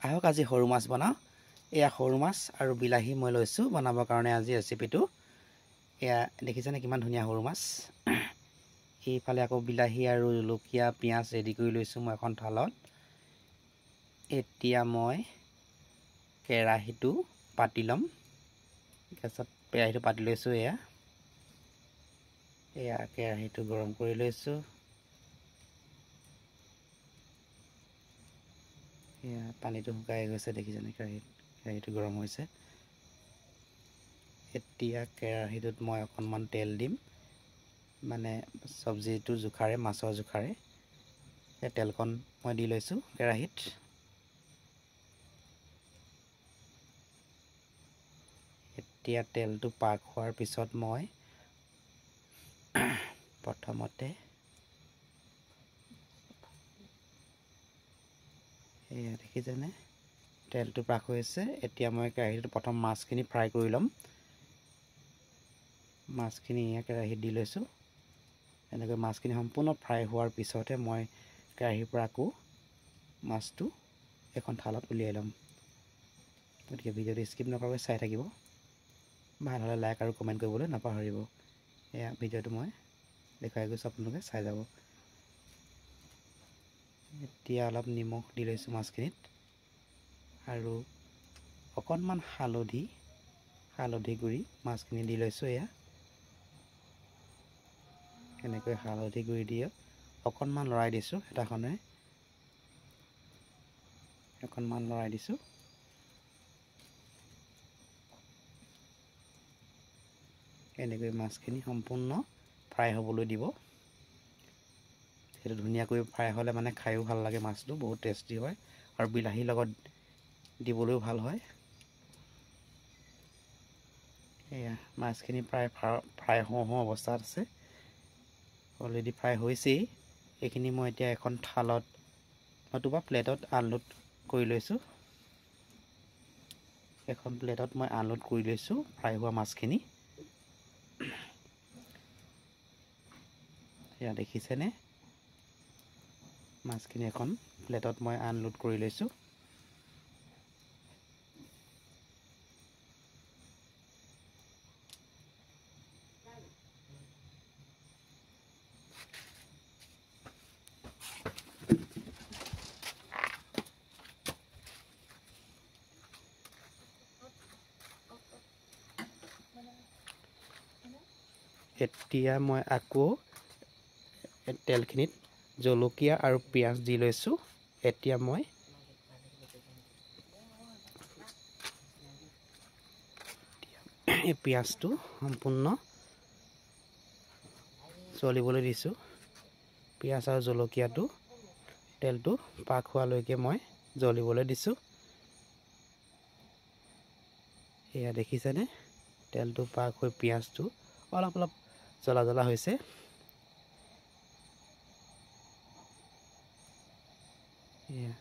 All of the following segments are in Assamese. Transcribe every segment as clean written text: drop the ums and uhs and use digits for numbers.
আহক আজি সৰু মাছ বনাওঁ। এয়া সৰু মাছ আৰু বিলাহী মই লৈছোঁ বনাবৰ কাৰণে আজি ৰেচিপিটো। এয়া দেখিছেনে কিমান ধুনীয়া সৰু মাছ। এইফালে আকৌ বিলাহী আৰু জলকীয়া পিঁয়াজ ৰেডি কৰি লৈছোঁ মই এখন থালত। এতিয়া মই কেৰাহীটো পাতি ল'ম। গেছত কেৰাহীটো পাতি লৈছোঁ। এয়া এয়া কেৰাহীটো গৰম কৰি লৈছোঁ। এয়া পানীটো শুকাই গৈছে, দেখিছেনে? কেৰাহীটো গৰম হৈছে। এতিয়া কেৰাহীটোত মই অকণমান তেল দিম, মানে চব্জিটো জোখাৰে, মাছৰ জোখাৰে এই তেলকণ মই দি লৈছোঁ কেৰাহীত। এতিয়া তেলটো পাক হোৱাৰ পিছত মই প্ৰথমতে এয়া দেখিছেনে তেলটো পাক হৈছে। এতিয়া মই কেৰাহীটোত প্ৰথম মাছখিনি ফ্ৰাই কৰি ল'ম। মাছখিনি এয়া কেৰাহীত দি লৈছোঁ। এনেকৈ মাছখিনি সম্পূৰ্ণ ফ্ৰাই হোৱাৰ পিছতহে মই কেৰাহীৰ পৰা আকৌ মাছটো এখন থালত উলিয়াই ল'ম। গতিকে ভিডিঅ'টো স্কিপ নকৰাকৈ চাই থাকিব। ভাল হ'লে লাইক আৰু কমেণ্ট কৰিবলৈ নাপাহৰিব। এয়া ভিডিঅ'টো মই দেখুৱাই গৈছোঁ, আপোনালোকে চাই যাব। এতিয়া অলপ নিমখ দি লৈছোঁ মাছখিনিত আৰু অকণমান হালধি গুড়ি মাছখিনি দি লৈছোঁ। এয়া এনেকৈ হালধি গুড়ি দি অকণমান লৰাই দিছোঁ, হেতাখনেৰে অকণমান লৰাই দিছোঁ। এনেকৈ মাছখিনি সম্পূৰ্ণ ফ্ৰাই হ'বলৈ দিব। সেইটো ধুনীয়াকৈ ফ্ৰাই হ'লে মানে খায়ো ভাল লাগে, মাছটো বহুত টেষ্টি হয় আৰু বিলাহীৰ লগত দিবলৈও ভাল হয়। এয়া মাছখিনি প্ৰায় ফ্ৰাই হওঁ হওঁ অৱস্থাত আছে, অলৰেডি ফ্ৰাই হৈছেই। এইখিনি মই এতিয়া এখন থালত নতুবা প্লেটত আনলোড কৰি লৈছোঁ। এখন প্লেটত মই আনলোড কৰি লৈছোঁ ফ্ৰাই হোৱা মাছখিনি। এয়া দেখিছেনে মাছখিনি এখন প্লেটত মই আনলোড কৰি লৈছোঁ। এতিয়া মই আকৌ তেলখিনিত জলকীয়া আৰু পিঁয়াজ দি লৈছোঁ। এতিয়া মই এই পিঁয়াজটো সম্পূৰ্ণ জ্বলিবলৈ দিছোঁ। পিঁয়াজ আৰু জলকীয়াটো তেলটো পাক হোৱালৈকে মই জ্বলিবলৈ দিছোঁ। এয়া দেখিছেনে তেলটো পাক হৈ পিঁয়াজটো অলপ অলপ জ্বলা জ্বলা হৈছে। এয়া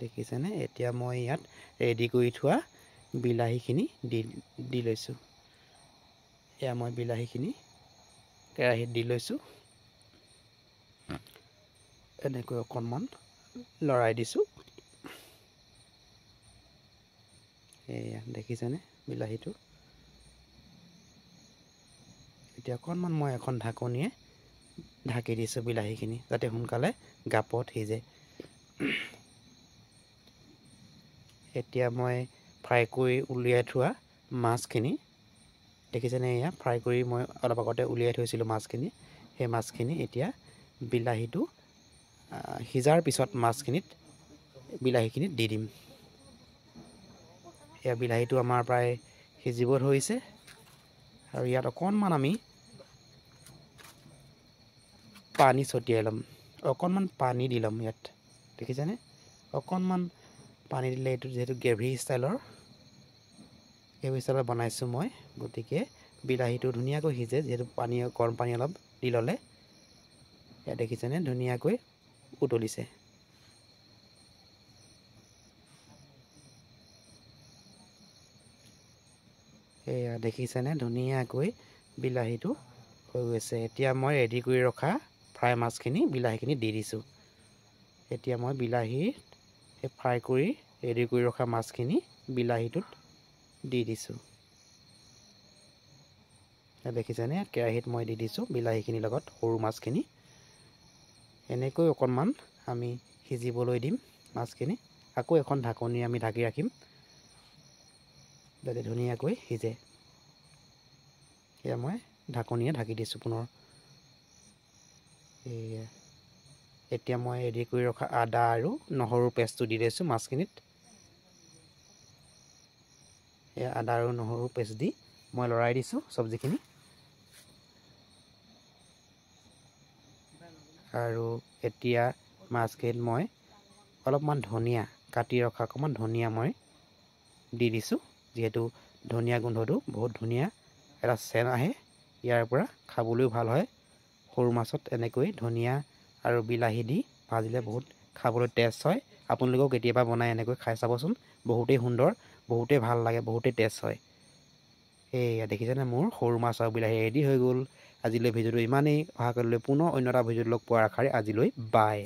দেখিছেনে এতিয়া মই ইয়াত ৰেডি কৰি থোৱা বিলাহীখিনি দি লৈছোঁ। এয়া মই বিলাহীখিনি কেৰাহীত দি লৈছোঁ। এনেকৈ অকণমান লৰাই দিছোঁ। এয়া দেখিছেনে বিলাহীটো। এতিয়া অকণমান মই এখন ঢাকনিয়ে ঢাকি দিছোঁ বিলাহীখিনি, যাতে সোনকালে গাপত সিজে। এতিয়া মই ফ্ৰাই কৰি উলিয়াই থোৱা মাছখিনি দেখিছেনে? এয়া ফ্ৰাই কৰি মই অলপ আগতে উলিয়াই থৈছিলোঁ মাছখিনি। সেই মাছখিনি এতিয়া বিলাহীটো সিজাৰ পিছত মাছখিনিত বিলাহীখিনিত দি দিম। এয়া বিলাহীটো আমাৰ প্ৰায় সিজিব ধৰিছে আৰু ইয়াত অকণমান আমি পানী ছটিয়াই ল'ম। অকণমান পানী দি ল'ম ইয়াত, দেখিছেনে? অকণমান পানী দিলে এইটো যিহেতু গ্ৰেভি ষ্টাইলৰ বনাইছোঁ মই, গতিকে বিলাহীটো ধুনীয়াকৈ সিজে যিহেতু পানী গৰম পানী অলপ দি ল'লে। ইয়াত দেখিছেনে ধুনীয়াকৈ উতলিছে। এয়া দেখিছেনে ধুনীয়াকৈ বিলাহীটো হৈ গৈছে। এতিয়া মই ৰেডি কৰি ৰখা ফ্ৰাই মাছখিনি বিলাহীখিনি দি দিছোঁ। এতিয়া মই বিলাহী সেই ফ্ৰাই কৰি ৰেডি কৰি ৰখা মাছখিনি বিলাহীটোত দি দিছোঁ। দেখিছেনে, কেৰাহীত মই দি দিছোঁ বিলাহীখিনিৰ লগত সৰু মাছখিনি। এনেকৈ অকণমান আমি সিজিবলৈ দিম মাছখিনি। আকৌ এখন ঢাকনি আমি ঢাকি ৰাখিম যাতে ধুনীয়াকৈ সিজে। এয়া মই ঢাকনিয়ে ঢাকি দিছোঁ পুনৰ। এয়া এতিয়া মই ৰেডি কৰি ৰখা আদা আৰু নহৰুৰ পেষ্টটো দি দিছোঁ মাছখিনিত। এয়া আদা আৰু নহৰু পেষ্ট দি মই লৰাই দিছোঁ চব্জিখিনি। আৰু এতিয়া মাছখিনিত মই অলপমান ধনিয়া কাটি ৰখা অকণমান ধনিয়া মই দি দিছোঁ, যিহেতু ধনিয়া গোন্ধটো বহুত ধুনীয়া এটা চেন আহে ইয়াৰ পৰা, খাবলৈও ভাল হয়। সৰু মাছত এনেকৈ ধনিয়া আৰু বিলাহী দি ভাজিলে বহুত খাবলৈ টেষ্ট হয়। আপোনালোকেও কেতিয়াবা বনাই এনেকৈ খাই চাবচোন, বহুতেই সুন্দৰ, বহুতেই ভাল লাগে, বহুতেই টেষ্ট হয়। এইয়া দেখিছেনে, মোৰ সৰু মাছ আৰু বিলাহী ৰেডি হৈ গ'ল। আজিলৈ ভিডিঅ'টো ইমানেই। অহা কালিলৈ পুনৰ অন্য এটা ভিডিঅ'ত লগ পোৱাৰ আশাৰে আজিলৈ বাই।